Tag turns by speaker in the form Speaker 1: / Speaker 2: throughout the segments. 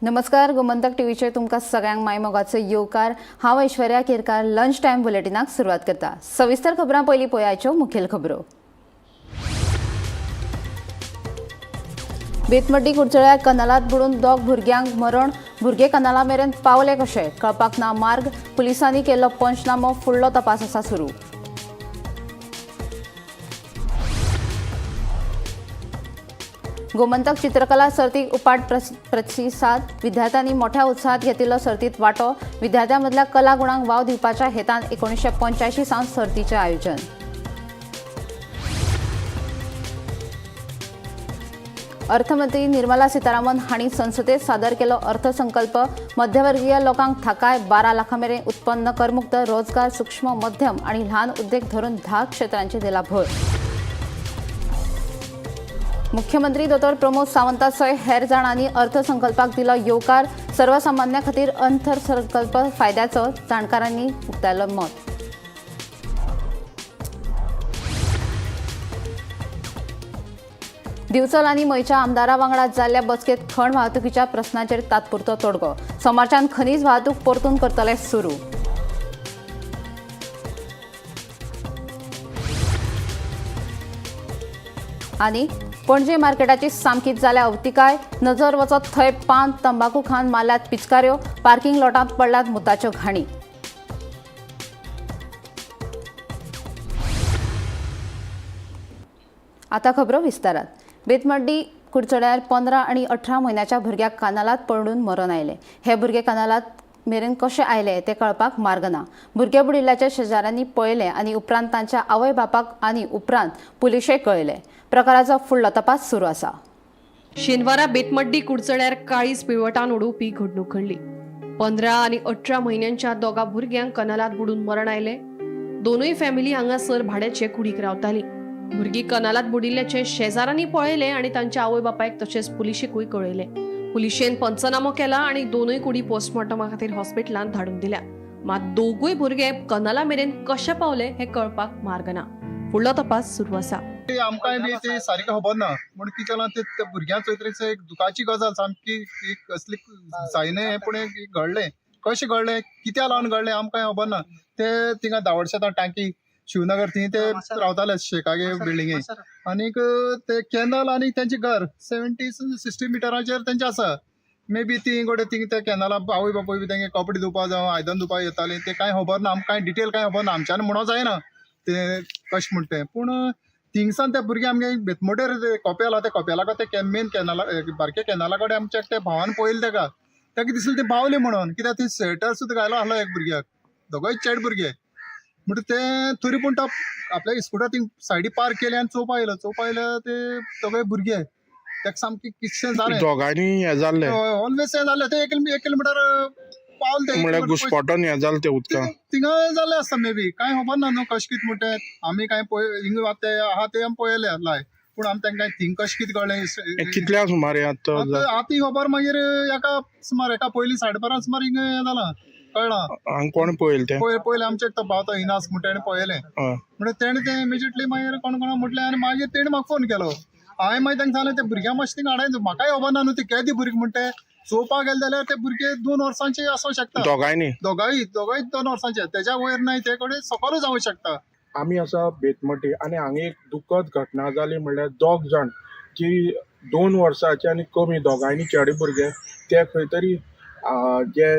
Speaker 1: नमस्कार, गोमंतक टीव्हीचेर तुमकां सगळ्यांक मायमोगाचो येवकार. हांव ऐश्वर्या केरकार लंच टायम बुलेटिनाक सुरवात करता. सविस्तर खबरां पयलीं पळयाच्यो मुखेल खबरो. बेतमड्डी कुडचड्यार कनालात बुडून दोग भुरग्यांक मरण. भुरगे कनाला मेरेन पावले कशे कळपाक ना मार्ग. पुलिसांनी केल्लो पंचनामो, फुडलो तपास आसा सुरू. गोमंतक चित्रकला सर्तीक उपाट प्रतिसाद. विद्यार्थ्यांनी मोठ्या उत्साहात घेतिल्लो सर्तीत वांटो. विद्यार्थ्यां मदल्या कला गुणांक वाव दिवपाच्या हेतान 1985 सावन सर्तीचें आयोजन. अर्थमंत्री निर्मला सीतारामन हांणी संसदेत सादर केलो अर्थसंकल्प. मध्यवर्गीय लोकांक थाकाय. 12 लाखां मेरेन उत्पन्न करमुक्त, रोजगार, सूक्ष्म, मध्यम आनी ल्हान उद्देग धरून 10 क्षेत्रांचेर दिला भर. मुख्यमंत्री दोतोर प्रमोद सावंता सयत हेर जाणांनी अर्थसंकल्पाक दिलो येवकार. सर्वसामान्यां खातीर अर्थसंकल्प फायद्याचो, जाणकारांनी उक्तायलो मत. दिवचल आनी मयच्या आमदारा वांगडा जाल्ल्या बसकेत खण वाहतुकीच्या प्रस्नाचेर तात्पुरतो तोडगो. सोमारच्यान खनीज वाहतूक परतून करतले सुरू. आनी पणजे मार्केटाची सामकीच जाल्या अवतिकाय. नजर वचत थंय पान तंबाकू खान मारल्यात पिचकाऱ्यो. पार्किंग लॉटांत पडल्यात मुताच्यो घाणी. आता खबरो विस्तारात. बेतमड्डी कुडचड्यार 15 आनी 18 म्हयन्याच्या भुरग्याक कानालात पडून मरण आयलें. हे भुरगे कानालात मेरेन कशे आयले ते कळपाक मार्ग ना. भुरगे बुडिल्ल्याच्या शेजाऱ्यांनी पळयलें आनी उपरांत तांच्या आवय बापाक आनी उपरांत पुलिशेक कळयलें. प्रकाराचो फुडलो तपास सुरू आसा.
Speaker 2: शेनवारा बेतमड्डी कुडचड्यार काळीज पिळवटान उडोवपी घडणूक घडली. 15 आनी 18 म्हयन्यांच्या दोगा भुरग्यांक कनालात बुडून मरण आयलें. दोनूय फॅमिली हांगासर भाड्याचे कुडीक रावताली. भुरगीं कनालात बुडिल्ल्याचें शेजारांनी पळयलें आनी तांच्या आवय बापायक तशेंच पुलिशेकूय कळयलें. पुलिशेन पंचनामो केला आनी दोनूय कुडी पोस्टमॉर्टमा खातीर हॉस्पिटलांत धाडून दिल्या. मात दोगूय भुरगे कनाला मेरेन कशे पावले हें कळपाक मार्ग ना. फुडलो तपास सुरू आसा.
Speaker 3: आमकांय बी ती सारकी खबर ना पूण कितें जालां ते भुरग्यांक चोयतरीच एक दुखाची गजाल सामकी, एक असली जायना पूण एक घडलें. कशें घडलें, कित्याक लागून घडलें आमकांय खबर ना. ते थिंगा दावडशेतां टांकी शिवनगर थंय ते रावताले शेकागे बिल्डिंगे आनीक ते कॅनल आनी तेंचें घर 70-60 मिटराचेर तेंचें आसा. मे बी ती गोडे थिंग ते कॅनला आवय बापूय बी तेंगे कपडे धुवपा जावं आयदन धुवपा येतालीं. ते कांय खबर ना आमकां, कांय डिटेल कांय खबर ना. आमच्यान म्हणो जायना ते कशें म्हणटा तें. पूण थिंगसान ते भुरगे आमगे बेतमोटेर कोपेल आहा, त्या कोपेला ते मेन कॅनला बारके कॅनला कडेन आमच्या त्या भावान पळयलें तेका. ताका दिसलें ते बावले म्हणून, कित्याक ती स्वेटर सुद्दां घायलो आसलो एक भुरग्याक, दोगोय चेड भुरगे. म्हणटा ते तरी पूण तो आपल्या स्कुटर थिंग सायडी पार्क केले आनी चोवपा आयलो. चोवपा आयलो ते दोगोय भुरगे ताका सामकें कितशें जालें.
Speaker 4: दोगांनी हें जाल्लें
Speaker 3: ऑलवेज हें जालें. ते एक किलोमिटर पावले ते.
Speaker 4: म्हळ्यार घुस्पटोन हें जालें तें उदकां
Speaker 3: थिंगा जालें आसता मे बी, कांय खबर ना न्हू कशें कितें म्हणटा तें. आमी कांय पळय हिंगा ते आहा ते आमी पळयले लाय, पूण आमी तांकां थिंग कशें कितें कळ्ळें
Speaker 4: कितल्या सुमार हें आतां
Speaker 3: आतां खबर मागीर एका सुमार एका पयलीं 12:30 सुमार हिंगा हें जालां कळ्ळां.
Speaker 4: हांगा कोण पळयलें तें?
Speaker 3: पयलें आमचें एक तो भाव तो इनास म्हणटा तेणें पळयलें. म्हणटा तेणें तें इमिजिएटली मागीर कोण कोणा म्हटलें आनी मागीर तेणें म्हाका फोन केलो. हांवें मागीर तांकां सांगलें ते भुरग्यांक मातशें थिंगा हाडाय, म्हाकाय खबर ना न्हू ते केदे भुरगे म्हणटा. चोवपाक गेले जाल्यार ते भुरगे 2 वर्सांचे आसूंक शकता.
Speaker 4: दोगांयनी
Speaker 3: दोगांय 2 वर्सांचे, तेज्या वयर नाही, ते कडेन सकलूय जावंक शकता.
Speaker 4: आमी आसा बेतमड्डी आनी हांगा एक दुखद घटना जाली. म्हणल्यार दोग जाण जी 2 वर्सांचे आनी कमी दोगांयनी चेडे भुरगे ते खंय तरी जे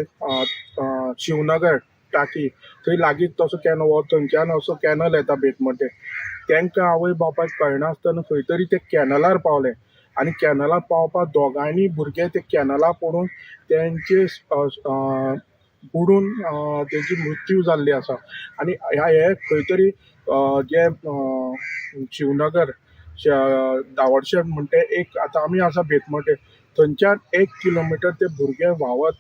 Speaker 4: शिवनगर टाकी थंय लागींच तसो कॅनल हो थंयच्यान असो कॅनल येता बेतमड्डे. तांकां आवय बापायक कळनासतना खंय तरी ते कॅनलार पावले आनी कॅनलार पावपाक दोगांयनी भुरगे ते कॅनला पडून तेंचे बुडून तेजी मृत्यू जाल्ली आसा. आनी हे खंय तरी जे शिवनगर दावडशेट म्हणटे एक आतां आमी आसा बेतमड्डे थंयच्यान 1 किलोमिटर ते भुरगे व्हांवत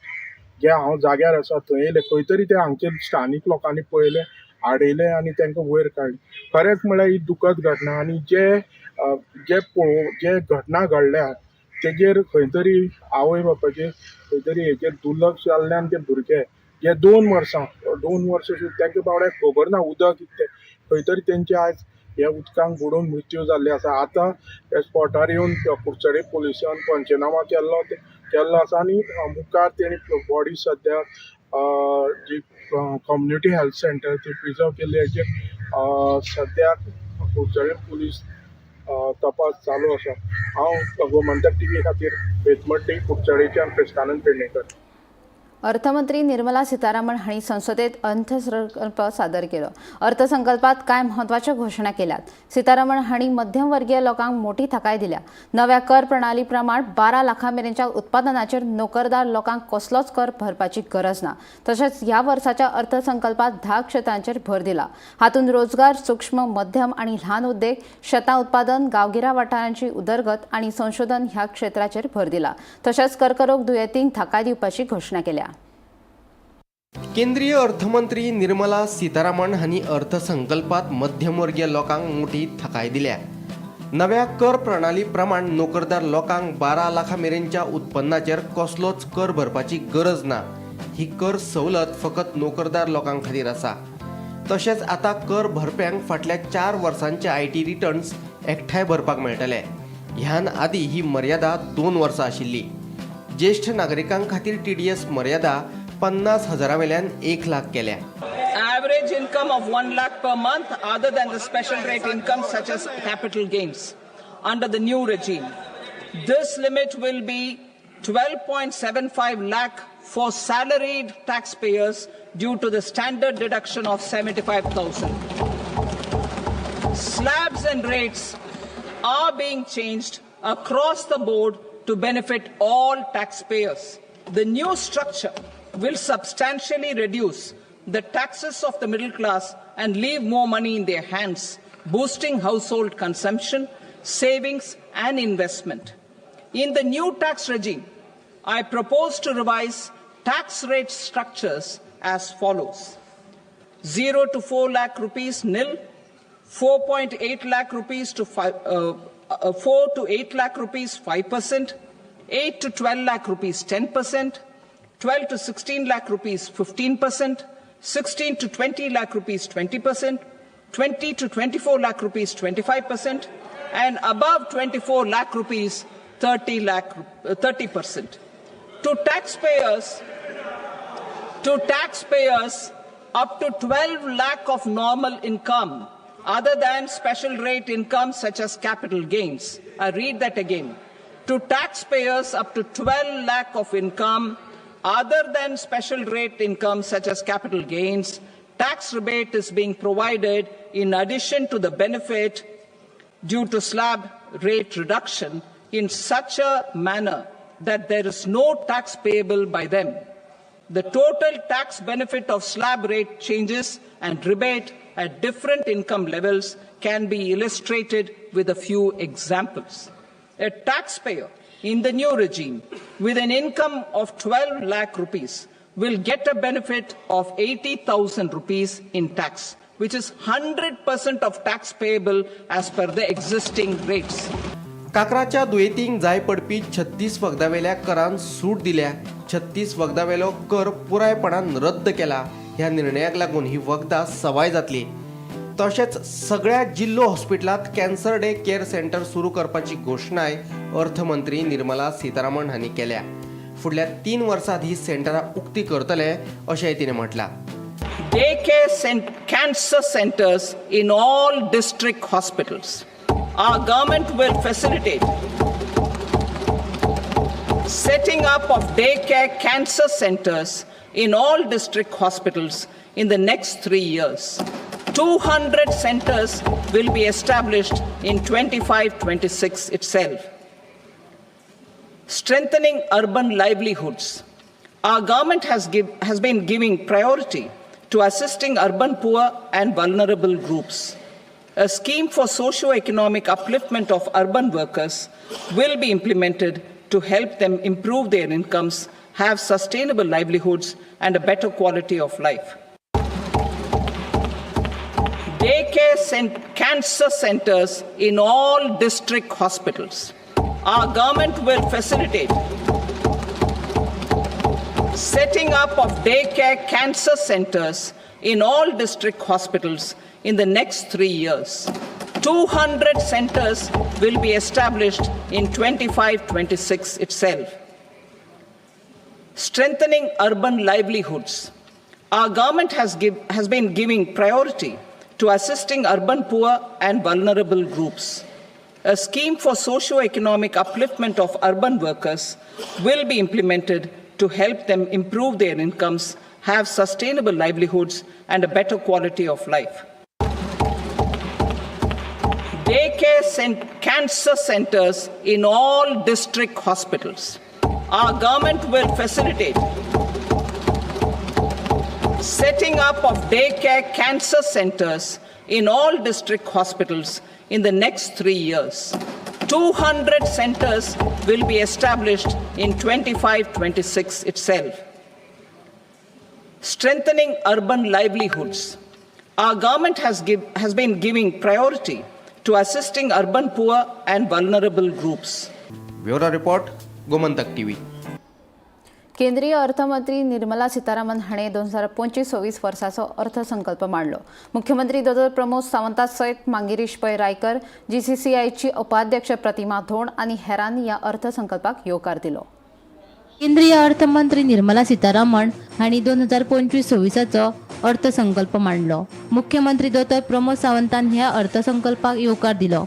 Speaker 4: जे हांव जाग्यार आसा थंय येयले. खंय तरी ते हांगचे स्थानीक लोकांनी पळयलें, आडयलें आनी तांकां वयर काडलें. खरेंच म्हळ्यार ही दुखद घटना आनी जे जे जे घटना घडल्या तेजेर खंय तरी आवय बापायचेर खंय तरी हेजेर दुर्लक्ष जाल्ल्यान ते भुरगे जे 2 वर्सां 2 वर्सां सुद्दां तांकां बावड्याक खबर ना उदक कितें, खंय तरी तेंचे आयज ह्या उदकांत बुडून मृत्यू जाल्ले आसा. आतां ह्या स्पॉटार येवन कुडचडे पुलिसान पंचनामा केल्लो ते केल्लो आसा आनी मुखार तेणी बॉडी सद्या जी कम्युनिटी हेल्थ सेंटर ती प्रिजर्व केल्ली हेचेर सद्या कुडचडें पुलीस तपास चालू आसा. हांव गोमंतक टीव्ही खातीर बेतमड्डी कुडचडेच्यान प्रेस्तानंद पेडणेकर.
Speaker 1: अर्थमंत्री निर्मला सीतारामन हांणी संसदेत अर्थसंकल्प सादर केलो. अर्थसंकल्पात कांय म्हत्वाच्यो घोशणा केल्यात. सीतारामन हांणी मध्यमवर्गीय लोकांक मोठी थाकाय दिल्या. नव्या कर प्रणाली प्रमाण 12 लाखां मेरेनच्या उत्पादनाचेर नोकरदार लोकांक कसलोच कर भरपाची गरज ना. तशेंच ह्या वर्साच्या अर्थसंकल्पात 10 क्षेत्रांचेर भर दिला. हातूंत रोजगार, सूक्ष्म, मध्यम आनी ल्हान उद्देग, शेतां उत्पादन, गांवगिऱ्या वाठारांची उदरगत आनी संशोधन ह्या क्षेत्राचेर भर दिला. तशेंच कर्करोग दुयेंतींक थाकाय दिवपाची घोशणा केल्या.
Speaker 5: केंद्रीय अर्थमंत्री निर्मला सीतारामन हांणी अर्थसंकल्पात मध्यमवर्गीय लोकांक मोठी थाकाय दिल्या. नव्या कर प्रणाली प्रमाण नोकरदार लोकांक 12 लाखां मेरेनच्या उत्पन्नाचेर कसलोच कर भरपाची गरज ना. ही कर सवलत फकत नोकरदार लोकां खातीर आसा. तशेंच आतां कर भरप्यांक फाटल्या 4 वर्सांचे IT returns एकठांय भरपाक मेळटले. ह्यान आदीं ही मर्यादा 2 वर्सां आशिल्ली. ज्येश्ठ नागरिकां खातीर टीडीएस मर्यादा 50,000 वेल्यान 1 लाख केल्या.
Speaker 6: Average income of 1 lakh per month other than the special rate income such as capital gains under the new regime. This limit will be 12.75 lakh for salaried taxpayers due to the standard deduction of 75,000. Slabs and rates are being changed across the board to benefit all taxpayers. The new structure will substantially reduce the taxes of the middle class and leave more money in their hands, boosting household consumption, savings and investment. In the new tax regime, I propose to revise tax rate structures as follows. 0 to 4 lakh rupees nil, 4.8 lakh rupees to 5, 4 to 8 lakh rupees 5%, 8 to 12 lakh rupees 10%, 12 to 16 lakh rupees 15%, 16 to 20 lakh rupees 20%, 20 to 24 lakh rupees 25%, and above 24 lakh rupees 30%. To taxpayers up to 12 lakh of normal income other than special rate income such as capital gains. I read that again. To taxpayers up to 12 lakh of income other than special rate income such as capital gains, tax rebate is being provided in addition to the benefit due to slab rate reduction in such a manner that there is no tax payable by them. The total tax benefit of slab rate changes and rebate at different income levels can be illustrated with a few examples. A taxpayer in the new regime with an income of 12 lakh rupees will get a benefit of 80,000 rupees in tax, which is 100% of tax payable as per the existing rates.
Speaker 5: काकराच्या दुयेंतींक जाय पडपी 36 वखदावेल्या करान सूट दिल्या. 36 वखदावेलो कर पुरायपणान रद्द केला. ह्या निर्णयाक लागून ही वखदां सवाय जातली. तशेंच सगळ्या जिल्लो हॉस्पिटलांत कॅन्सर डे केअर सेंटर सुरू करपाची घोशणाय अर्थमंत्री निर्मला सीतारामन हांणी केल्या. फुडल्या 3 वर्सांत ही सेंटरां उक्ती करतले अशेंय तिणें म्हटलां.
Speaker 6: Daycare cancer centers in all district hospitals. Our government will facilitate setting up of daycare cancer centers in all district hospitals in the next 3 years. 200 centers will be established in 25-26 itself. Strengthening urban livelihoods. Our government has been giving priority to assisting urban poor and vulnerable groups. A scheme for socio-economic upliftment of urban workers will be implemented to help them improve their incomes, have sustainable livelihoods, and a better quality of life. Daycare cancer centers in all district hospitals. Our government will facilitate setting up of daycare cancer centers in all district hospitals in the next 3 years. 200 centers will be established in 25-26 itself. Strengthening urban livelihoods. Our government has been giving priority to assisting urban poor and vulnerable groups. A scheme for socio-economic upliftment of urban workers will be implemented to help them improve their incomes, have sustainable livelihoods, and a better quality of life. Daycare cancer centers in all district hospitals. Our government will facilitate setting up of daycare cancer centers in all district hospitals in the next 3 years. 200 centers will be established in 25-26 itself. Strengthening urban livelihoods. Our government has been giving priority to assisting urban poor and vulnerable groups.
Speaker 5: Bureau report, Gomantak TV.
Speaker 1: केंद्रीय अर्थमंत्री निर्मला सीतारामन हाणें 2025-26 वर्साचो अर्थसंकल्प मांडलो. मुख्यमंत्री दोतोर प्रमोद सावंता सयत मांगिरीश पै रायकर, जीसीसीआयची उपाध्यक्ष प्रतिमा धोंड आनी हेरांनी ह्या अर्थसंकल्पाक येवकार दिलो.
Speaker 7: केंद्रीय अर्थमंत्री निर्मला सीतारामन हांणी 2025-26चो अर्थसंकल्प मांडलो. मुख्यमंत्री दोतोर प्रमोद सावंतान ह्या अर्थसंकल्पाक येवकार दिलो.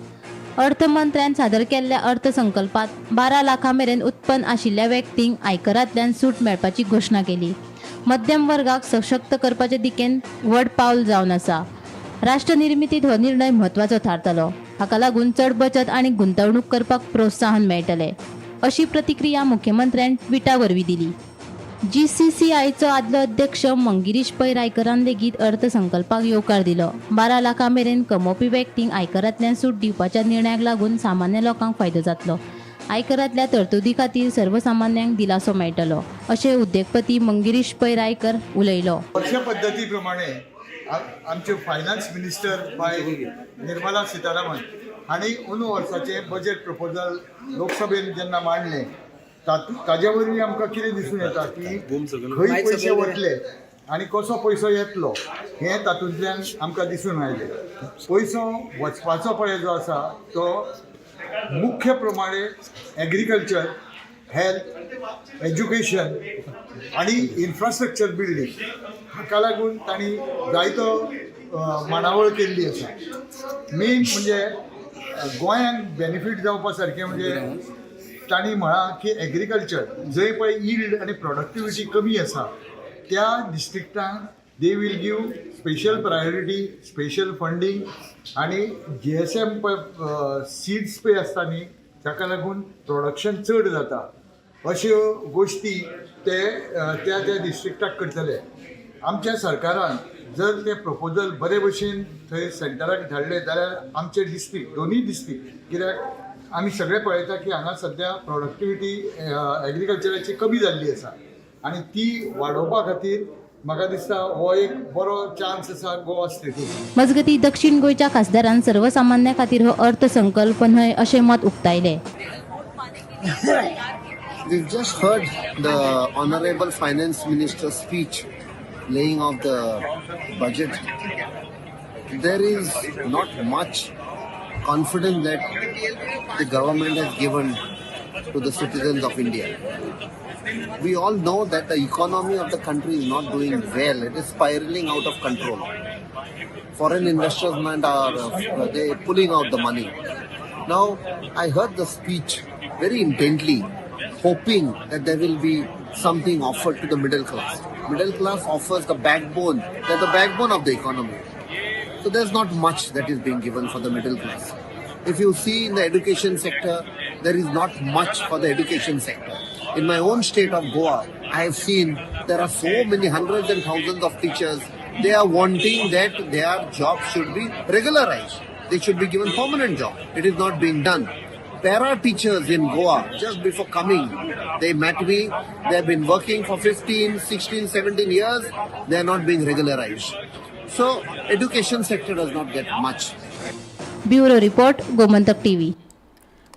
Speaker 7: अर्थमंत्र्यान सादर केल्ल्या अर्थसंकल्पात 12 लाखां मेरेन उत्पन्न आशिल्ल्या व्यक्तींक आयकरांतल्यान सूट मेळपाची घोशणा केली. मध्यम वर्गाक सशक्त करपाचे दिकेन व्हड पावल जावन आसा. राष्ट्र निर्मितीत हो निर्णय म्हत्वाचो थारतलो. हाका लागून चड बचत आनी गुंतवणूक करपाक प्रोत्साहन मेळटलें, अशी प्रतिक्रिया मुख्यमंत्र्यान ट्विटा वरवीं दिली. जीसीसीआयचो आदलो अध्यक्ष मंगिरीश पै रायकरान लेगीत अर्थसंकल्पाक येवकार दिलो. 12 लाखां मेरेन कमोवपी व्यक्तींक आयकरांतल्यान सूट दिवपाच्या निर्णयाक लागून सामान्य लोकांक फायदो जातलो. आयकरांतल्या तरतुदी खातीर सर्वसामान्यांक दिलासो मेळटलो, अशें उद्देगपती मंगिरीश पै रायकर उलयलो.
Speaker 8: वर्ष पद्दतीप्रमाणे आमचे फायनान्स मिनिस्टर बाय निर्मला सीतारामन हांणी अंदू वर्साचें बजेट प्रपोजल लोकसभेन जेन्ना मांडलें, ताजे वरवीं आमकां कितें दिसून येता की खंय पयशे वतले आनी कसो पयसो येतलो हें तातूंतल्यान आमकां दिसून आयलें. पयसो वचपाचो पळय जो आसा तो मुख्य प्रमाणे एग्रीकल्चर, हेल्थ, एज्युकेशन आनी इन्फ्रास्ट्रक्चर बिल्डींग. हाका लागून तांणी जायतो मांडावळ केल्ली आसा. मेन म्हणजे गोंयांक बेनिफीट जावपा सारकें म्हणजे तांणी म्हळां की एग्रीकल्चर जंय पळय यिल्ड आनी प्रोडक्टिविटी कमी आसा त्या डिस्ट्रिक्टांक they will give special priority, special funding आनी जीएसएम पळय सीड्स पळय आसता न्ही, ताका लागून प्रोडक्शन चड जाता, अश्यो गोश्टी ते त्या त्या डिस्ट्रिक्टाक करतले. आमच्या सरकारान जर ते प्रपोजल बरे भशेन थंय सेंटराक धाडले जाल्यार आमचे डिस्ट्रिक्ट, दोनूय डिस्ट्रिक्ट, कित्याक आमी सगळे पळयता की हांगा सद्या प्रोडक्टिविटी एग्रीकल्चराची कमी जाल्ली आसा आनी ती वाडोवपा खातीर म्हाका दिसता हो एक बरो चान्स आसा गोवा स्टेटीक.
Speaker 7: मजगती, दक्षिण गोंयच्या खासदारान सर्वसामान्या खातीर हो अर्थसंकल्प न्हय अशें मत उक्तायलें.
Speaker 9: We've just heard the Honorable Finance Minister's speech laying off the budget. There is not much confidence that the government has given to the citizens of India. We all know that the economy of the country is not doing well. It is spiraling out of control. Foreign investors are they pulling out the money. Now, I heard the speech very intently, hoping that there will be something offered to the middle class. Middle class offers the backbone, they're the backbone of the economy. So there's not much that is being given for the middle class. If you see in the education sector, there is not much for the education sector. In my own state of Goa, I have seen there are so many hundreds and thousands of teachers. They are wanting that their job should be regularized. They should be given permanent job. It is not being done. Para teachers in Goa, just before coming, they met me. They have been working for 15, 16, 17 years. They are not being regularized. So, education sector does not get much.
Speaker 7: Bureau report, Gomantak TV.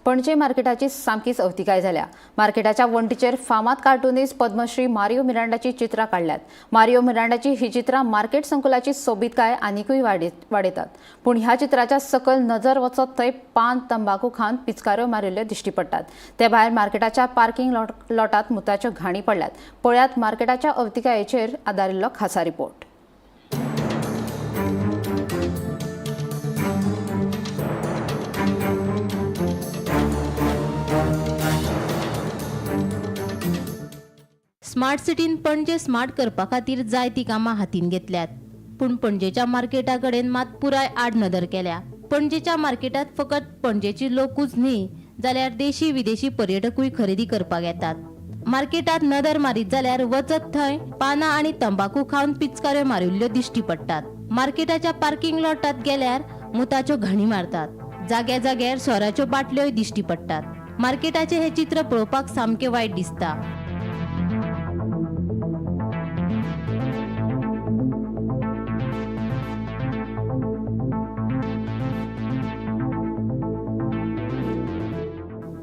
Speaker 1: Panaji मार्केटाची सामकीच अवतिकाय जाल्या. मार्केटाच्या वण्टीचेर फामाद cartoonist Padma Shri Mario मिरांडाची चित्रां काडल्यात. मारियो मिरांडाची ही चित्रां market संकुलाची सोबीतकाय आनिकूय वाडयतात. पूण ह्या चित्राच्या सकयल नजर वचत थंय पान तंबाकू खावन पिचकाऱ्यो मारिल्ल्यो दिश्टी पडटात. ते भायर मार्केटाच्या पार्किंग लॉटात मुताच्यो घाणी पडल्यात. पळयात मार्केटाच्या अवतिकायेचेर आदारिल्लो खासा रिपोर्ट.
Speaker 7: स्मार्ट सिटीन पणजे स्मार्ट करपा खातीर जायतीं कामां हातीन घेतल्यात, पूण पणजेच्या मार्केटा कडेन मात पुराय आडनदर केल्या. पणजेच्या मार्केटांत फकत पणजेची लोकूच न्ही जाल्यार देशी विदेशी पर्यटकूय खरेदी करपाक येतात. मार्केटांत नदर मारीत जाल्यार वचत थंय पानां आनी तंबाकू खावन पिचकाऱ्यो मारिल्ल्यो दिश्टी पडटात. मार्केटाच्या पार्किंग लॉटांत गेल्यार मुताच्यो घाणी मारतात. जाग्या जाग्यार सोऱ्याच्यो बाटल्योय दिश्टी पडटात. मार्केटाचें हें चित्र पळोवपाक सामकें वायट दिसता.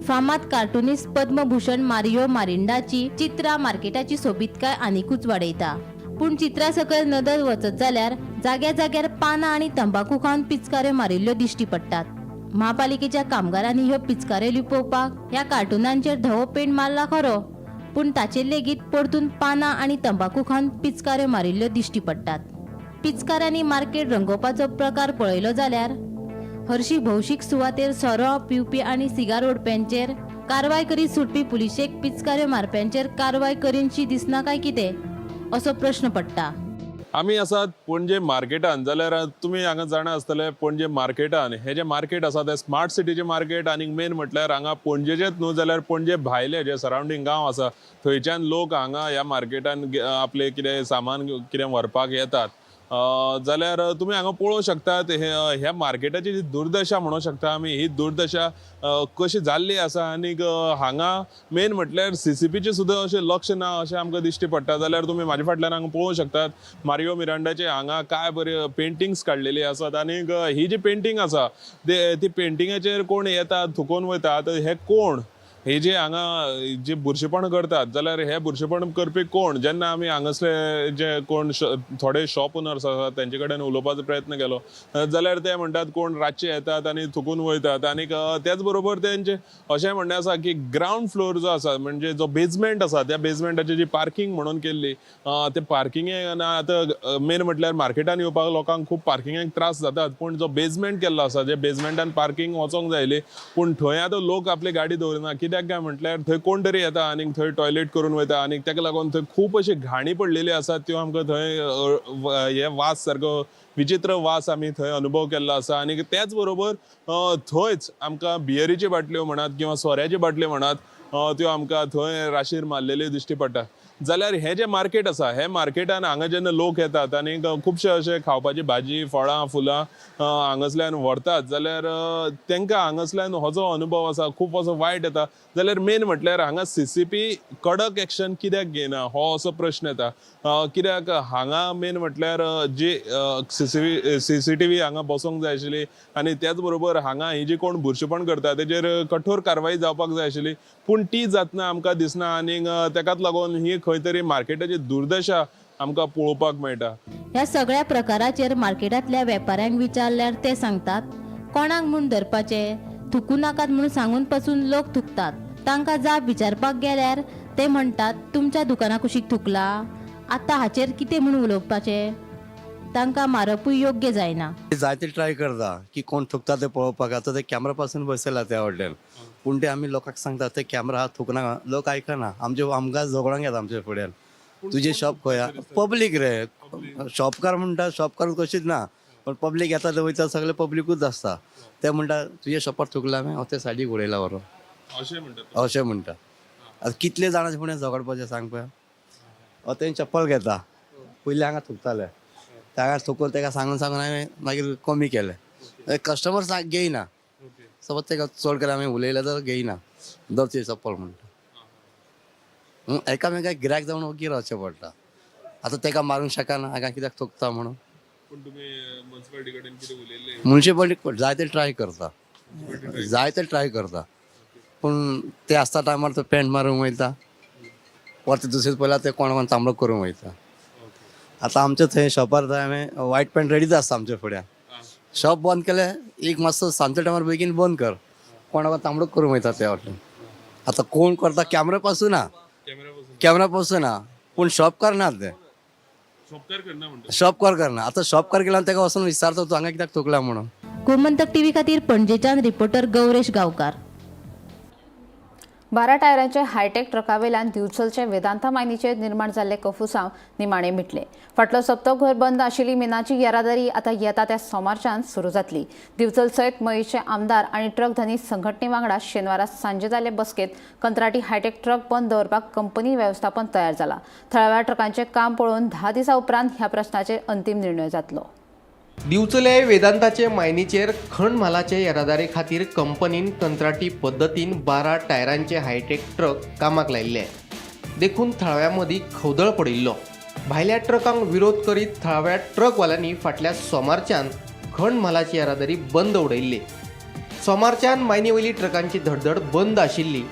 Speaker 7: फामाद कार्टुनिस्ट पद्मभूषण मारियो मारिंडाची चित्रां मार्केटाची सोबीतकाय आनिकूच वाडयता. पूण चित्रां सकयल नदर वचत जाल्यार जाग्या जाग्यार पानां आनी तंबाकू खावन पिचकाऱ्यो मारिल्ल्यो दिश्टी पडटात. म्हापालिकेच्या कामगारांनी ह्यो पिचकाऱ्यो लिपोवपाक ह्या कार्टुनांचेर धवो पेंट मारला खरो, पूण ताचेर लेगीत परतून पानां आनी तंबाकू खावन पिचकाऱ्यो मारिल्ल्यो दिश्टी पडटात. पिचकाऱ्यांनी मार्केट रंगोवपाचो प्रकार पळयलो जाल्यार हरशी भौशीक सुवातेर सोरो पिवपी आनी सिगार ओडप्यांचेर कारवाय करीत सुटपी पुलिशेक पिचकाऱ्यो मारप्यांचेर कारवाय करीनशी दिसना काय कितें असो प्रश्न पडटा.
Speaker 10: आमी आसात पणजे मार्केटान. जाल्यार तुमी हांगा जाणा आसतले पणजे मार्केटान हे जे मार्केट आसा ते स्मार्ट सिटीचे मार्केट आनी मेन म्हटल्यार हांगा पणजेचेच न्हू जाल्यार पणजे भायले जे सरावंडींग गांव आसा थंयच्यान लोक हांगा ह्या मार्केटान आपले कितें सामान कितें व्हरपाक येतात. जाल्यार तुमी हांगा पळोवंक शकतात ह्या मार्केटाची जी दुर्दशा म्हणूंक शकता आमी, ही दुर्दशा कशी जाल्ली आसा. आनीक हांगा मेन म्हटल्यार सीसीपीचें सुद्दां अशें लक्ष ना अशें आमकां दिश्टी पडटा. जाल्यार तुमी म्हाजे फाटल्यान हांगा पळोवंक शकतात मारियो मिरांडाचे हांगा काय बरे पेंटिंग्स काडलेली आसात. आनीक ही जी पेंटींग आसा ती पेंटिंगाचेर कोण येता थुकोवन वयता. आतां हे कोण हे जे हांगा जे बुरशेपण करतात जाल्यार हे बुरशेपण करपी कोण? जेन्ना आमी हांगासले जे कोण थोडे शॉप ओनर्स आसात तेंचे कडेन उलोवपाचो प्रयत्न केलो जाल्यार ते म्हणटात कोण रातचे येतात आनी थुकून वयतात. आनीक त्याच बरोबर तेंचे अशें म्हणणें आसा की ग्रावंड फ्लोर जो आसा म्हणजे जो बेजमेंट आसा त्या बेजमेंटाची जी पार्किंग म्हणून केल्ली ते पार्किंगेक आतां मेन म्हटल्यार मार्केटान येवपाक लोकांक खूब पार्किंगेक त्रास जातात, पूण जो बेजमेंट केल्लो आसा जे बेजमेंटान पार्किंग वचोंक जाय आसली पूण थंय आतां लोक आपली गाडी दवरिना. कित्याक काय म्हटल्यार थंय कोण तरी येता आनी थंय टॉयलेट करून वयता आनी ताका लागून थंय खूब अशी घाणी पडलेली आसा त्यो आमकां थंय हे वास सारको विचित्र वास आमी थंय अनुभव केल्लो आसा. आनी त्याच बरोबर थंयच आमकां बियरीच्यो बाटल्यो म्हणात किंवा सोऱ्याच्यो बाटल्यो म्हणात त्यो आमकां थंय राशीर मारलेल्यो दिश्टी पडटा. जाल्यार हें जें मार्केट आसा हे मार्केटान हांगा जेन्ना लोक येतात आनी खुबशे अशे खावपाची भाजी फळां फुलां हांगासल्यान व्हरतात जाल्यार तांकां हांगासल्यान हो जो अनुभव आसा खूब असो वायट येता. जाल्यार मेन म्हटल्यार हांगा सीसीपी कडक एक्शन कित्याक घेयना हो असो प्रश्न येता. कित्याक हांगा मेन म्हटल्यार जी सीसीटीव्ही हांगा बसोंक जाय आशिल्ली आनी त्याच बरोबर हांगा ही जी कोण बुरशेपण करता तेजेर कठोर कारवाई जावपाक जाय आशिल्ली, पूण ती जातना आमकां दिसना. आनीक तेकाच लागून ही खंय तरी मार्केटाची दुर्दशा आमकां पळोवपाक मेळटा.
Speaker 7: ह्या सगळ्या प्रकाराचेर मार्केटांतल्या वेपाऱ्यांक विचारल्यार ते सांगतात कोणाक म्हूण धरपाचें, थुकू नाकात म्हूण सांगून पसून लोक थुकतात. तांकां जाप विचारपाक गेल्यार ते म्हणटात तुमच्या दुकाना कुशीक थुकला, आतां हाचेर कितें म्हूण उलोवपाचें? तांकां मारपूय योग्य जायना.
Speaker 11: जायते ट्राय करता की कोण थुकता ते पळोवपाक. आतां ते कॅमरा पासून बसयला त्या वटेन, पूण ते आमी लोकांक सांगता ते कॅमरा थुकना, लोक आयकना. आमचे आमकां झगडोंक येता आमच्या फुड्यान, तुजें शॉप खंय आहा? पब्लीक रे, शॉपकार म्हणटा शॉपकार कशीच ना, पण पब्लीक येता ते वयता सगळे पब्लिकूच आसता. ते म्हणटा तुज्या शॉपार थुकला हांवें, हांव ते सायडीक उडयला व्हरोन अशें म्हणटा. आतां कितले जाणांचे फुडें झगडपाचें सांग पळय. हांव तें चप्पल घेता, पयलीं हांगा थुकताले, ताका थुकून ताका सांगून सांगून हांवें मागीर कमी केलें. कस्टमर घेयना, समज ताका चड करून आमी उलयले जाल्यार घेयना, दर तुजें चप्पल म्हणटा. एकामेकाक गिरायक जावन ओगी रावचें पडटा. आतां ताका मारूंक शकना हांगा कित्याक थुकता म्हणून. मुन्सिपालिटी जायते ट्राय करता, जायते ट्राय करता. पूण ते आसता टायमार तो पेंट मारूंक वयता, परते दुसरें पयल्यार ते कोण कोण तांबडो करूंक वयता. आतां आमचे थंय शॉपार थंय हांवें वायट पेंट रेडीच आसता आमच्या फुड्यान. शॉप बंद केलें एक मातसो सांजच्या टायमार बेगीन बंद कर, कोणा तांबडो करूंक वयता त्या वाटेन. आतां कोण करता कॅमरा पासून ना, कॅमरा पासून ना, पूण शॉपकार ना ते, शॉपकार करना. आतां शॉपकार गेला ताका वचून विचारता तूं हांगा कित्याक थुकला म्हणून.
Speaker 7: गोमंतक टीव्ही खातीर पणजेच्यान रिपोर्टर गौरेश गांवकार.
Speaker 1: 12 टायरांच्या हायटेक ट्रकावेल्यान दिवचलचे वेदांता मायनीचेर निर्माण जाल्ले कफुसांव निमाणे मिटले. फाटलो सप्तकभर बंद आशिल्ली मिनाची येरादारी आतां येता त्या सोमारच्यान सुरू जातली. दिवचल सयत मयेचे आमदार आनी ट्रक धनी संघटने वांगडा शेनवारा सांजे जाल्ले बसकेत कंत्राटी हायटेक ट्रक बंद दवरपाक कंपनी वेवस्थापन तयार जाला. थळाव्या ट्रकांचें काम पळोवन 10 दिसां उपरांत ह्या प्रश्नाचेर अंतीम निर्णय जातलो.
Speaker 5: दिवचले वेदांताचे मायनीचेर खण म्हालाचे येरादारी खातीर कंपनीन कंत्राटी पद्दतीन 12 टायरांचे हायटेक ट्रक कामाक लायिल्ले, देखून थळाव्या मदीं खवदळ पडिल्लो. भायल्या ट्रकांक विरोध करीत थळाव्या ट्रकवाल्यांनी फाटल्या सोमारच्यान खण म्हालाची येरादारी बंद उडयल्ली. सोमारच्यान मायनी वयली ट्रकांची धडधड बंद आशिल्ली.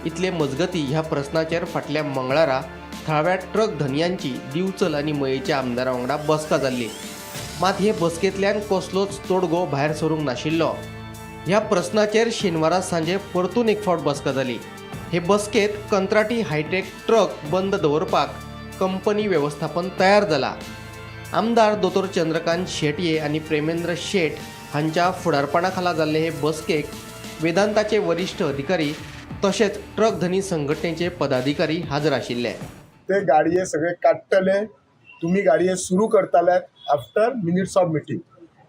Speaker 5: इतले मजगती ह्या प्रस्नाचेर फाटल्या मंगळारा थळाव्या ट्रक धनयांची दिवचल आनी मयेच्या आमदारा वांगडा बसका जाल्ली. मात हे बसकेंतल्यान कसलोच तोडगो भायर सरूंक नाशिल्लो. ह्या प्रस्नाचेर शेनवारा सांजे परतून एक फावट बसका जाली. हे बसकेंत कंत्राटी हायटेक ट्रक बंद दवरपाक कंपनी वेवस्थापन तयार जाला. आमदार दोतोर चंद्रकांत शेटये आनी प्रेमेंद्र शेट हांच्या फुडारपणा खाला जाल्ले हे बसकेक वेदांताचे वरिश्ठ अधिकारी तशेंच ट्रक धनी संघटनेचे पदाधिकारी हाजर आशिल्ले.
Speaker 12: ते गाडये सगळे काडटले, तुमी गाडये सुरू करताले आफ्टर मिनिट्स ऑफ मिटींग.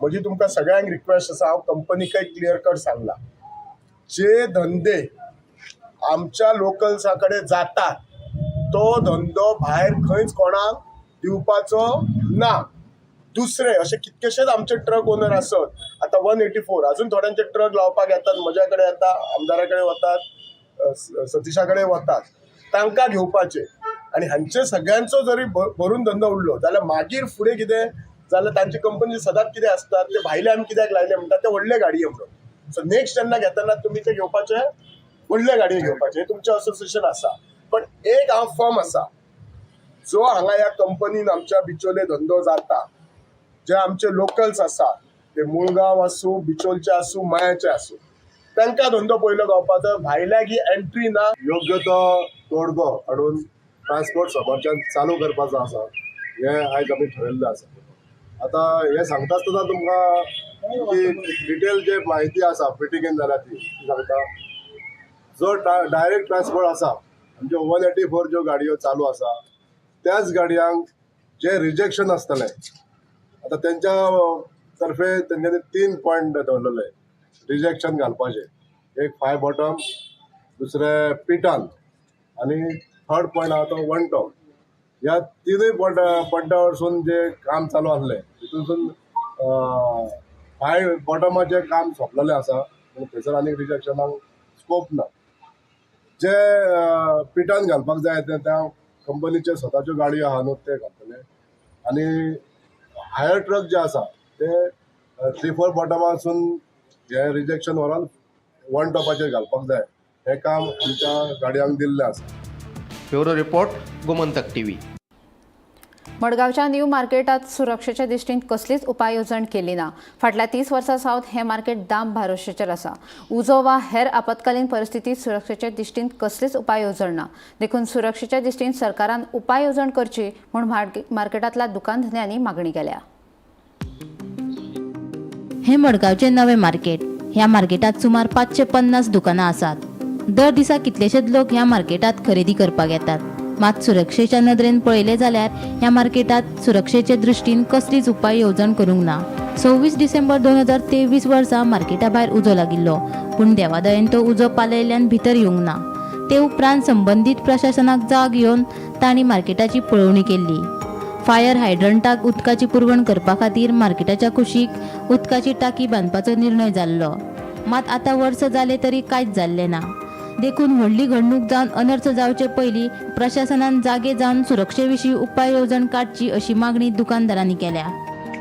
Speaker 12: म्हजी तुमकां सगळ्यांक रिक्वेस्ट आसा, हांव कंपनीकय क्लियर कट सांगला, जे धंदे आमच्या लोकल्सा कडेन जातात तो धंदो भायर खंयच कोणाक दिवपाचो ना. दुसरे अशे कितकेशेच आमचे ट्रक ओनर आसत, आतां 184 अजून थोड्यांचे ट्रक लावपाक येतात, म्हज्या कडेन येता, आमदारा कडेन वतात, सतीशा कडेन वतात, तांकां घेवपाचे. आनी हांचे सगळ्यांचो जरी भरून धंदो उरलो जाल्यार मागीर फुडें कितें जाल्यार तांची कंपनी सदांच कितें आसता ते भायले आमी कित्याक लायले म्हणटा ते व्हडले गाडये म्हणून. सो नेक्स्ट जेन्ना घेतना तुमी ते घेवपाचे, व्हडले गाडये घेवपाचे, तुमचें असोसिएशन आसा. पण एक हांव फर्म आसा, जो हांगा ह्या कंपनीन आमच्या बिचोले धंदो जाता, जे आमचे लोकल्स आसा ते मुळगांव आसूं, बिचोलचे आसूं, मायाचे आसूं, तांकां धंदो पयलो गावपाचो, भायल्याक ही एंट्री ना.
Speaker 13: योग्य तो तोडगो हाडून ट्रान्सपोर्ट समोरच्यान चालू करपाचो आसा हें आयज आमी ठरयल्लें आसा. आतां हें सांगता आसतना तुमकां की डिटेल जे म्हायती आसा मिटिंगेन जाल्या ती सांगता. जो डायरेक्ट ट्रान्सपोर्ट आसा आमच्यो 184 ज्यो गाडयो चालू आसा त्याच गाडयांक जे रिजेक्शन आसतलें, आतां तेंच्या तर्फे तेंच्यांनी 3 पॉयंट दवरलेले रिजेक्शन घालपाचें, एक 5 बॉटम, दुसरें पिटान आनी थर्ड पॉयंट आहा तो 1 टॉप. ह्या तिनूय पॉयंटा वरसून जे काम चालू आसलें तितूनसून 5 बॉटमाचें काम सोंपलेलें आसा, पूण थंयसर आनीक रिजेक्शनाक स्कोप ना. जे पिटान घालपाक जाय ते त्या कंपनीचे स्वताच्यो गाडयो आहा न्हू ते घालतले, आनी हायर ट्रक जे आसा ते 3-4 बॉटमासून हे रिजेक्शन व्हरोन 1 टॉपाचेर घालपाक जाय, हें काम आमच्या गाडयांक दिल्लें आसा.
Speaker 5: Bureau report, Gomantak TV.
Speaker 1: मडगांवच्या न्यू मार्केटात सुरक्षेच्या दृश्टीन कसलीच उपाय येवजण केली ना. फाटल्या 30 वर्सां सावन हें मार्केट दाम भारोशेचेर आसा. उजो वा हेर आपत्कालीन परिस्थितीत सुरक्षेच्या दृश्टीन कसलीच उपाय येवजण ना, देखून सुरक्षेच्या दृश्टीन सरकारान उपाय येवजण करची म्हूण मार्केटांतल्या दुकानधन्यांनी मागणी केल्या.
Speaker 7: हे मडगांवचें नवें मार्केट. ह्या मार्केटात सुमार 550 दुकानां आसात. दर दिसा कितलेशेच लोक ह्या मार्केटात खरेदी करपाक येतात. मात सुरक्षेच्या नदरेन पळयलें जाल्यार ह्या मार्केटात सुरक्षेचे दृश्टीन कसलीच उपाय येवजण करूंक ना. 26 डिसेंबर 2023 वर्सा मार्केटा भायर उजो लागिल्लो, पूण देवादयेन तो उजो पालयल्ल्यान भितर येवंक ना. ते उपरांत संबंदीत प्रशासनाक जाग येवन तांणी मार्केटाची पळोवणी केल्ली. फायर हायड्रंटाक उदकाची पुरवण करपा खातीर मार्केटाच्या कुशीक उदकाची टाकी बांदपाचो निर्णय जाल्लो. मात आतां वर्स जालें तरी कांयच जाल्लें ना. देखून व्हडली घडणूक जावन अनर्थ जावचे पयलीं प्रशासनान जागे जावन सुरक्षे विशीं उपाय येवजण काडची अशी मागणी दुकानदारांनी केल्या.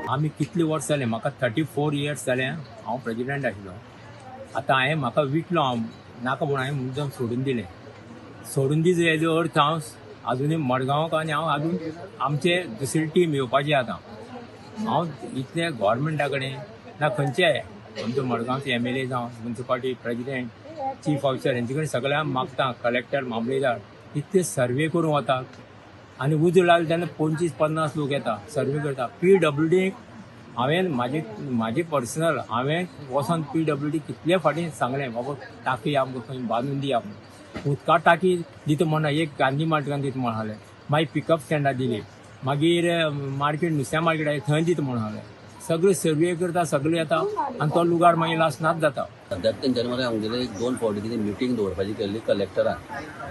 Speaker 14: आमी कितले वर्स जाले, म्हाका 34 इयर्स जाले हांव प्रेजिडेंट आशिल्लो. आतां हांवें म्हाका विटलो हांव नाका म्हणून हांवें मुद्दम सोडून दिलें. सोडून दिलो हेजो अर्थ हांव आजुनूय मडगांवाक आनी हांव आजून आमचे दुसरी टीम येवपाची आतां. हांव इतले गोवोरमेंटा कडेन ना खंयचे आमचो मडगांवचे एमएलए जावं म्युनिसिपालिटी प्रेजिडेंट चीफ ऑफिसर हेंचे कडेन सगळ्यांक मागता, कलेक्टर मामलेदार इतले सर्वे करूंक वता आनी उजो लागलो तेन्ना 25-50 लोक येता, सर्वे करता. पीडब्ल्यूडी हांवें म्हाजे पर्सनल हांवें वचोन पीडब्ल्यूडी कितले फाटीं सांगलें, बाबा टाकी आमकां खंय बांदून दिया म्हणून. उदका टाकी दिता म्हणून एक गांधी मार्केटान दिता म्हणून हालें, मागीर पिकअप स्टँडार दिली, मागीर मार्केट नुस्त्या मार्केट आसा थंय दिता म्हणून हालें. सगळे सर्वे करता, सगळे येता आनी तो लुगार मागीर लास्ट नाच जाता.
Speaker 15: सद्याक तेंच्यांनी मरे आमगेले एक 2 फावटी कितें मिटींग दवरपाची केल्ली कलेक्टरान,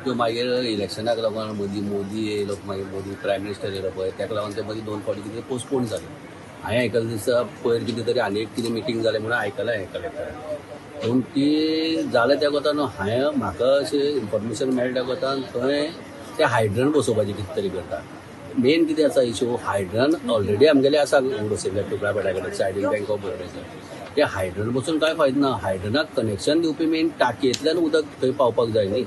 Speaker 15: त्यो मागीर इलेक्शनाक लागून मदीं मोदी येयलो, मागीर मोदी प्रायम मिनिस्टर येयलो पळय, ताका लागून ते मदीं 2 फावटी कितें पोस्टपोन जालें. हांवें आयकलें दिसा पयर कितें तरी आनी एक कितें मिटींग जालें म्हणून आयकलां हांवें कलेक्टरान. पूण ती जालें त्या कोतान हांवें म्हाका अशें इन्फॉर्मेशन मेळ्ळें त्या कोतान थंय ते हायड्रन बसोवपाचें कितें तरी करता. मेन कितें आसा इशू, हायड्रन ऑलरेडी आमगेले आसा बसयल्ले टुकडापेडा कडेन सायडीन बँक ऑफ बरोडाच्या. ते हायड्रन बसून कांय फायदो ना, हायड्रनाक कनेक्शन दिवपी मेन टाकयेंतल्यान उदक थंय पावपाक जाय न्ही.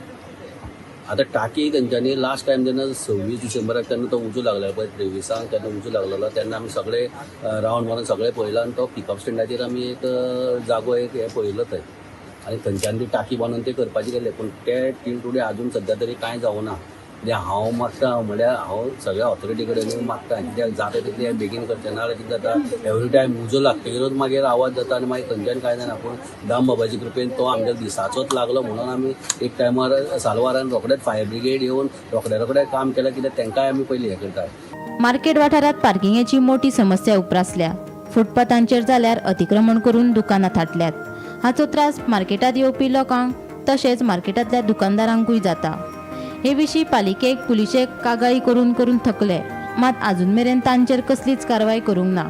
Speaker 15: आतां टाकी तेंच्यांनी लास्ट टायम जेन्ना 26 डिसेंबराक तेन्ना तो उजो लागलेलो पळय, 23 तेन्ना उजो लागलेलो तेन्ना आमी सगळे रावंड मारून सगळे पळयला आनी तो पिकअप स्टँडाचेर आमी एक जागो एक हें पळयलो थंय आनी थंयच्यान ती टाकी बांदून ते करपाचें केलें. पूण ते टील टुडे आजून सद्या तरी कांय जावना. कित्याक हांव मागता म्हळ्यार हांव सगळ्या ऑथॉरिटी कडेन मागता, कित्याक जाता तितलें हें बेगीन करचें ना जाल्यार कितें जाता एवरी टायम उजो लागतकीरूच मागीर आवाज जाता आनी मागीर खंयच्यान कांय जायना. पूण दाम बाबाचे कृपेन तो आमच्या दिसाचोच लागलो म्हणून आमी एक टायमार सालवारान रोखडेच फायर ब्रिगेड येवन रोखडे रोखडे काम केलें, कित्याक तांकांय आमी पयलीं हें करता.
Speaker 7: मार्केट वाठारांत पार्किंगेची मोठी समस्या उप्रासल्या. फुटपाथांचेर जाल्यार अतिक्रमण करून दुकानां थाटल्यात. हाचो त्रास मार्केटांत येवपी लोकांक तशेंच मार्केटांतल्या दुकानदारांकूय जाता. हे विशीं पालिकेक पुलिशेक कागाळी करून करून थकले, मात अजून मेरेन तांचेर कसलीच कारवाय करूंक ना.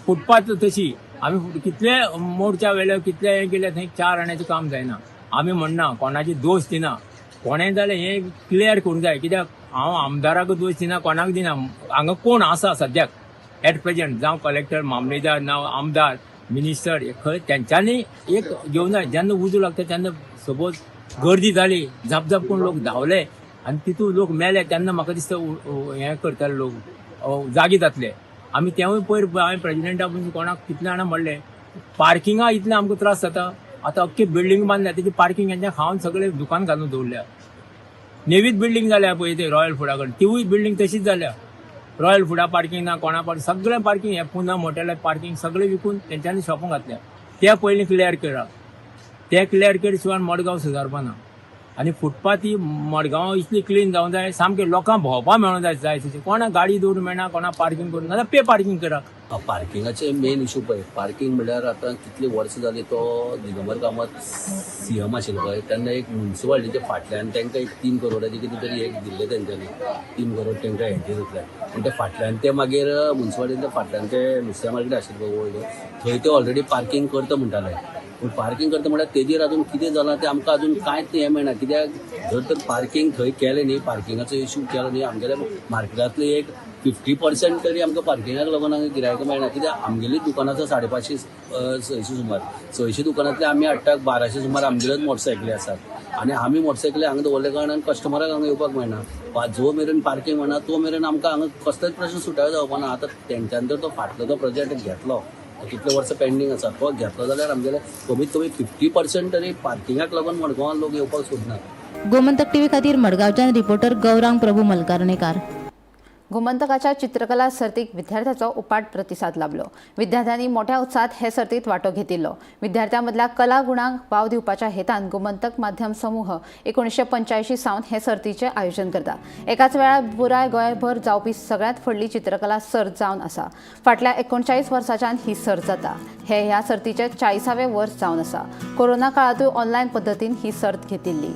Speaker 14: फुटपाथ तशी आमी कितले मोर्चा वेले कितले हें केलें थंय 4 आण्याचें काम जायना. आमी म्हणना कोणाची दोश दिना, कोणें जाल्यार हें क्लियर करूंक जाय. कित्याक हांव आमदाराक दोश दिना, कोणाक दिना. हांगा कोण आसा सद्याक एट प्रेजेंट, जावं कलेक्टर मामलेदार ना आमदार मिनिस्टर, खंय तेंच्यांनी एक घेवन जाय. जेन्ना उजो लागता तेन्ना सपोज गर्दी जाली, झापझाप करून लोक धांवले आनी तितून लोक मेले तेन्ना म्हाका दिसता हें करतले लोक जागे जातले. आमी तेवूय पयर हांवें प्रेजिडेंटा कोणाक कितले जाणां म्हणलें, पार्किंगा इतलें आमकां त्रास जाता. आतां अख्खी बिल्डींग बांदल्या तेजी पार्किंग हेंच्या खावन सगळे दुकान घालून दवरल्या. नेवीच बिल्डींग जाल्या पळय ते रॉयल फुडा कडेन, तिवूय बिल्डींग तशीच जाल्या. रॉयल फुडा पार्किंग ना, कोणा पार्किंग सगळें पार्किंग हें पुना हॉटेलाक पार्किंग सगळें विकून तेंच्यांनी शॉपां घातल्या. ते पयलीं क्लियर करा, ते क्लियर केले शिवाय मडगांव सुदारपा ना. आनी फुटपाथ ही मडगांव इतली क्लीन जावंक जाय, सामकें लोकांक भोंवपाक मेळोंक जाय जाय तशें. कोणाक गाडी दवरूंक मेळना, कोणाक पार्किंग करूंक ना, पे पार्किंग करा.
Speaker 15: पार्किंगाचे मेन इशू पळय, पार्किंग म्हणल्यार आतां कितली वर्सां जालीं तो दिगंबर कामत सीएम आशिल्लो पळय तेन्ना एक म्युनिसिपालिटीच्या फाटल्यान तांकां एक 3 करोडाची कितें तरी एक दिल्लें तेंच्यांनी, 3 करोड तांकां हेंचेर दितले. पूण ते फाटल्यान ते मागीर म्युनिसिपालिटीच्या फाटल्यान ते नुस्त्या मार्केट आशिल्लें पळय वयर, थंय ते ऑलरेडी पार्किंग करता म्हणटाले. पूण पार्किंग करता म्हणल्यार तेजेर अजून कितें जालां तें आमकां अजून कांयच हें मेळना. कित्याक जर तर पार्किंग थंय केलें न्ही, पार्किंगाचो इशू केलो न्ही, आमगेल्या मार्केटांतले एक 50% तरी आमकां पार्किंगाक लागून हांगा गिरायकां मेळना. कित्याक आमगेली दुकानां आसा 550 600 सुमार, 600 दुकानांतले आमी हाडटात 1200 सुमार आमगेल्योच मोटरसायकली आसात आनी आमी मोटरसायकली हांगा दवरल्या कारणान कस्टमराक हांगा येवपाक मेळना. जो मेरेन पार्किंग मेळना तो मेरेन आमकां हांगा कसलोच प्रश्न सुटावो जावपा ना. आतां तेंच्यान जर तो फाटलो तो प्रोजेक्ट घेतलो, कितले वर्सां पेंडींग आसा तो घेतलो जाल्यार आमगेले कमीत कमी 50% तरी पार्किंगाक लागून मडगांवां लोक येवपाक सोदना.
Speaker 7: गोमंतक टीव्ही खातीर मडगांवच्यान रिपोर्टर गौरांग प्रभू मलकारणेकार.
Speaker 1: गोमंतकाच्या चित्रकला सर्तीक विद्यार्थ्याचो उपाट प्रतिसाद लाभलो. विद्यार्थ्यांनी मोठ्या उत्साहात हे सर्तीत वांटो घेतिल्लो. विद्यार्थ्यां मदल्या कला गुणांक वाव दिवपाच्या हेतान गोमंतक माध्यम समूह 1985 सावन हे सर्तीचें आयोजन करता. एकाच वेळार पुराय गोंयभर जावपी सगळ्यांत व्हडली चित्रकला सर्त जावन आसा. फाटल्या 39 वर्सांच्यान ही सर्त जाता. हे ह्या सर्तीचें 40वें वर्स जावन आसा. कोरोना काळांतूय ऑनलायन पद्दतीन ही सर्त घेतिल्ली.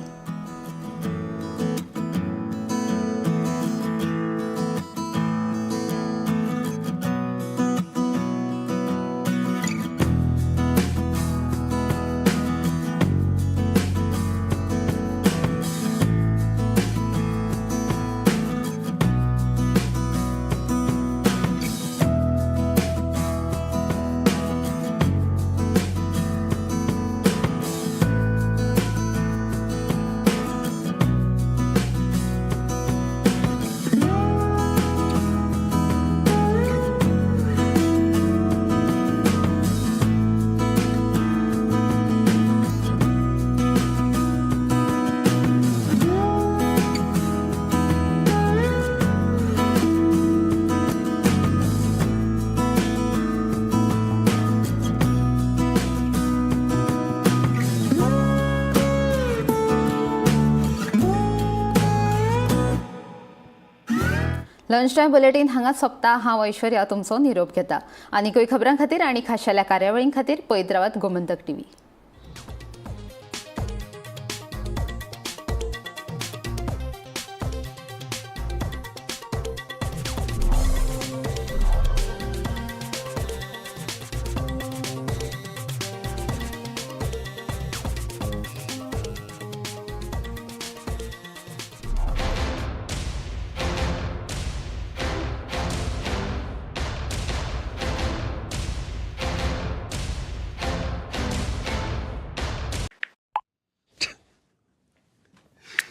Speaker 1: लंच टायम बुलेटीन हांगाच सोंपता. हांव ऐश्वर्या तुमचो निरोप घेता. आनीकूय खबरां खातीर आनी खाशेल्या कार्यावळीं खातीर पळयत रावात गोमंतक टीव्ही.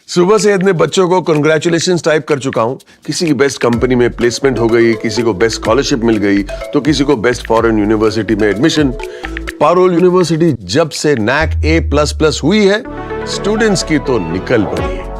Speaker 16: सुबह से इतने बच्चों को कंग्रेचुलेशन टाइप कर चुका हूं. किसी की बेस्ट कंपनी में प्लेसमेंट हो गई, किसी को बेस्ट स्कॉलरशिप मिल गई, तो किसी को बेस्ट फॉरेन यूनिवर्सिटी में एडमिशन. पारोल यूनिवर्सिटी जब से नैक ए प्लस प्लस हुई है, स्टूडेंट्स की तो निकल पड़ी है.